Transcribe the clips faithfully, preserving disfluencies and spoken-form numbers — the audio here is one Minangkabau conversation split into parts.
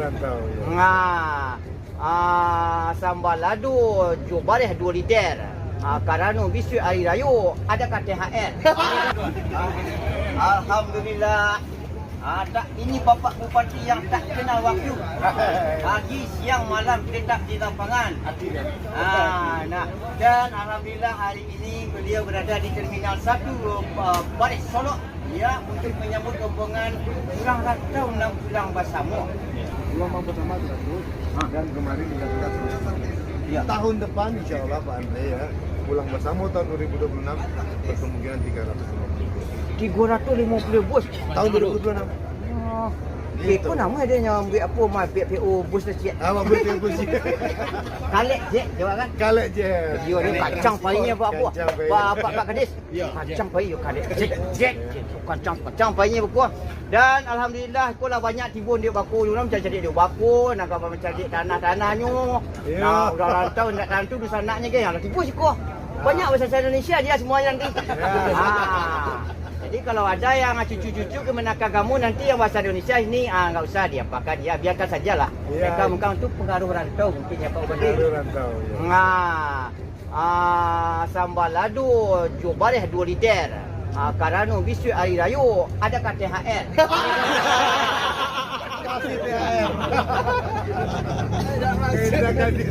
Rantau, ya. Nah, ah, sambal lado jo bareh duo liter. Ah, karano bisuak hari rayo, adakah T H R? Alhamdulillah. Ah, tak, ini Bapak Bupati yang tak kenal waktu. Pagi, siang, malam tetap di lapangan. Ah, nah, dan alhamdulillah hari ini beliau berada di Terminal satu, ah, Bareh Solok, ya, untuk menyambut rombongan pulang rantau nan pulang basamo. Pulang basamo tu, dan kemarin juga sudah selesai. Ya. Tahun depan, insya Allah, Pak Andre, ya, pulang basamo tahun dua ribu dua puluh enam, berkemungkinan tiga ratus lima puluh bus. Tiga ratus lima puluh bus? Tahun dua ribu dua puluh enam. Oh. Gitu. Beko namo ado nyo ambiak apo, mah, ambiak P O bus tu, ciek? Ah, ambiak P O bus, ciek. Kalek, ciek, jawab kan? Kalek, ciek. Iyo, ni kacang painyo, Pak, Pak. Kacang painyo. Pak, Pak, Pak Kadis. Iyo. Kacang painyo, kalek. Ciek, ciek, ciek. Kacang, kacang painyo, Pak. Dan alhamdulillah, ko lah banyak tibo diok bako, urang mancari diok bako, nak ka mancari tanah-tanahnyo. Iyo. Nah, urang rantau indak tantu di sanaknyo, kan? Lah tibo siko. Banyak bahasa Indonesia dia semuanya nanti. Ya. Ha. Jadi kalau ada yang cucu-cucu kemenakan kamu nanti yang bahasa Indonesia ini, ah, nggak usah diapakan, ya, biarkan sajalah. Iya. Mereka mungkin tu pengaruh rantau mungkin ya, Pak Bupati. Pengaruh rantau, ya. Nah, ah, sambal lado jo bareh duo liter. Ah, karano bisuak hari rayo, adakah T H R? Kasih T H R. Tidak masuk. Tidak gaji.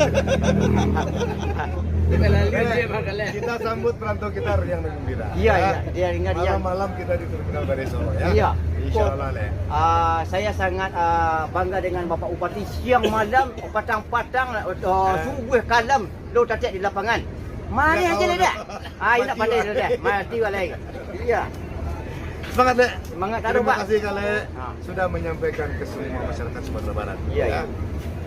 Kita lalu Eh, dia, Bang Kalek. Kita sambut perantau kita riang dan gembira. Iya, Ya. iya, dia ringan, dia. Malam-malam kita di Terminal Bareh Solok, ya. Iya. Insya Allah, Lek. Ah, saya sangat, ah, bangga dengan Bapak Bupati. Siang malam, patang-patang, ah, Eh. subuh kalam, lo tatek di lapangan. Mari Nggak aja tahu lah dah. dah. Ah, ini Mati pandai lah. dah dah. Mati lah lagi. Iya. Semangat, Lek. Semangat taruh, Terima Pak. kasih, Kalek, Ha. sudah menyampaikan ke semua masyarakat Sumatera Barat. Iya, Ya. iya.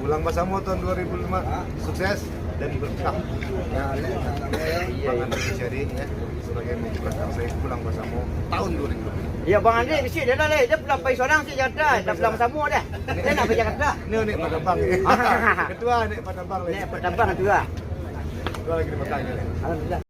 Pulang basamo tahun dua ribu lima, sukses dan berkah. Ya, Lek. Iya, Bang iya. Andre Syari, ya, sebagai membuka saya pulang basamo tahun dua ribu lima. Ya, Bang Andre, bisi dia lah, Lek. Dia pulang pai sorang si Jakarta. Dah pulang basamo dah. Dia nak pai Jakarta. Ni, ni, Pak Abang, ya. Ketua, ni, Pak Abang, Lek. Ni, Pak Abang tu lah. Ketua lagi di Mekah, ya, Lek. Alhamdulillah.